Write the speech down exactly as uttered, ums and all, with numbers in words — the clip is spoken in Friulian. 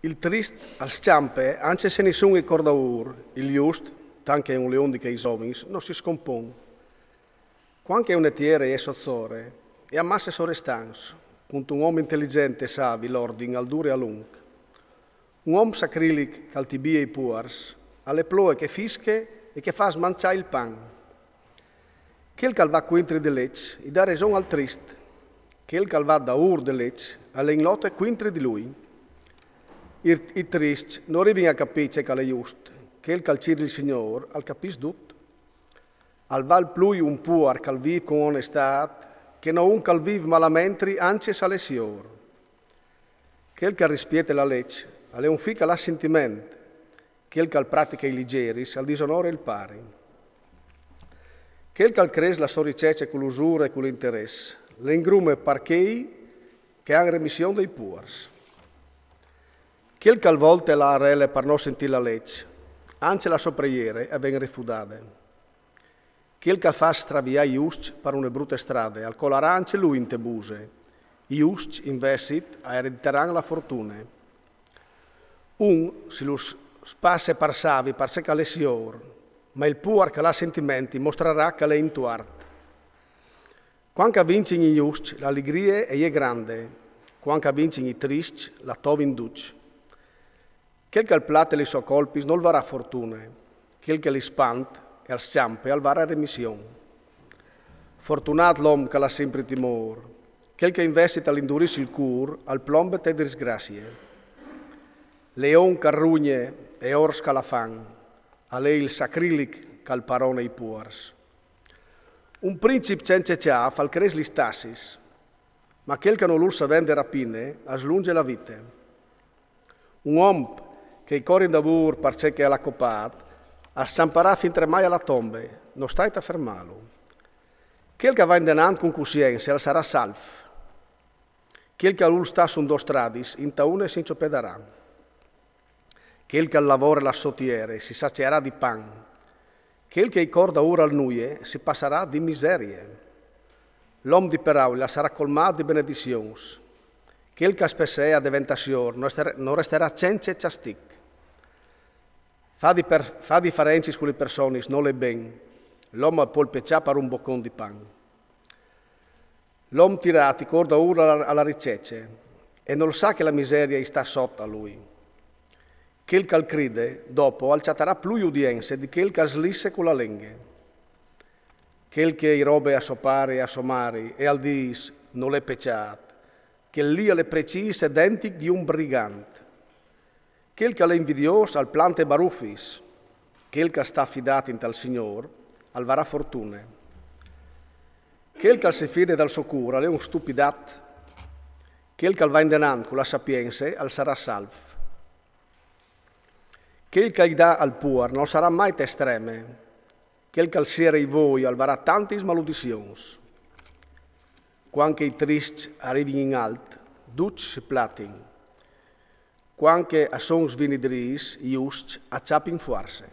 Il trist al scjampe, ancje se nissun i cor daûr, il just, tant che un leon di chei zovins, no si scompon. Cuant che une tiere e je sozore, e amasse sorestans, cuntun om inteligent e savi l'ordin al dure a lunc. Un om sacrilic che al tibie i puars, a le ploe che fische e che fâs mancjâ il pan. Chel che al va cuintri de leç, i dà reson al trist. Chel che al va daûr de leç, al è in lote cuintri di lui. I, i triscj no rivin a capî ce che al è just. Chel che al cîr il Signôr, al capìs dut. Al vâl plui un puar che al vîf cun onestât, che no un che al vîf malamentri, ancje se al è siôr. Chel che al rispiete la leç, al è un fi che al à sintiment. Chel che al pratiche i lizeris, al disonore il pari. Chel che al crès la sô ricece cu l'usure e cu l'interès, le ingrume par chei che a àn remission dai puars. Chel che al volte la arele par no sintî la leç, ancje la sô preiere e ven rifudade. Chel che al fâs straviâ i juscj par une brute strade, al colarà ancje lui inte buse. I juscj, invezit, a ereditaran la fortune. Un si lu spasse par savi parcè che al è siôr, ma il puar che al à sintiment i mostrarà che al è in tuart. Cuant che a vincin i juscj, la ligrie e je grande, cuant che a vincin i triscj, la tovin ducj. Chel che al plate lis sôs colpis nol varà fortune, chel che lis spant e al scjampe al varà remission. Fortunât l'om che al à simpri timôr, chel che invezit al indurìs il cûr al plombe te disgracie. Leon che al rugne e ors che al à fam, al è il sacrilic che al parone i puars. Un princip cence cjâf al crès lis tassis, ma chel che nol ûl savê de rapine al slungje la vite. Un om che i cor indaûr parcè che al à copât, al scjamparà fintremai a la tombe, no stait a fermâlu. Chel che al va indenant cun cussience al sarà salf. Chel che al ûl stâ sun dôs stradis, inta une si incjopedarà. Chel che al lavore la sô tiere si saciarà di pan. Chel che i cor daûr al nuie si passarà di miserie. L'om di peraule al sarà colmât di benedizions. Chel che a spessee a deventâ siôr no estar-, no restarà cence cjastic. Fâ di per-, fâ diferencis cu lis personis nol è ben. L'om al pol pecjâ par un bocon di pan. L'om tirât i cor daûr a la, a la ricece, e nol sa che la miserie i sta sot a lui. Chel che al cride, dopo, al cjatarà plui udience di chel che al slisse cu la lenghe. Chel che i robe a so pari e a sô mari e al dîs: «Nol è pecjât», chel li al è precîs identic di un brigant. Chel che al è invidiôs al plante barufis, chel che al sta fidât intal Signôr al varà fortune. Chel che al si fide dal so cûr al è un stupidat, chel che al va indenant cu la sapience al sarà salf. Chel che i dà al puar nol sarà mai te streme, chel che al siere i voi al varà tantis maludizions. Cuant che i triscj a rivin in alt, ducj si platin. Cuant che a son svinidrîts, i juscj a cjapin fuarce.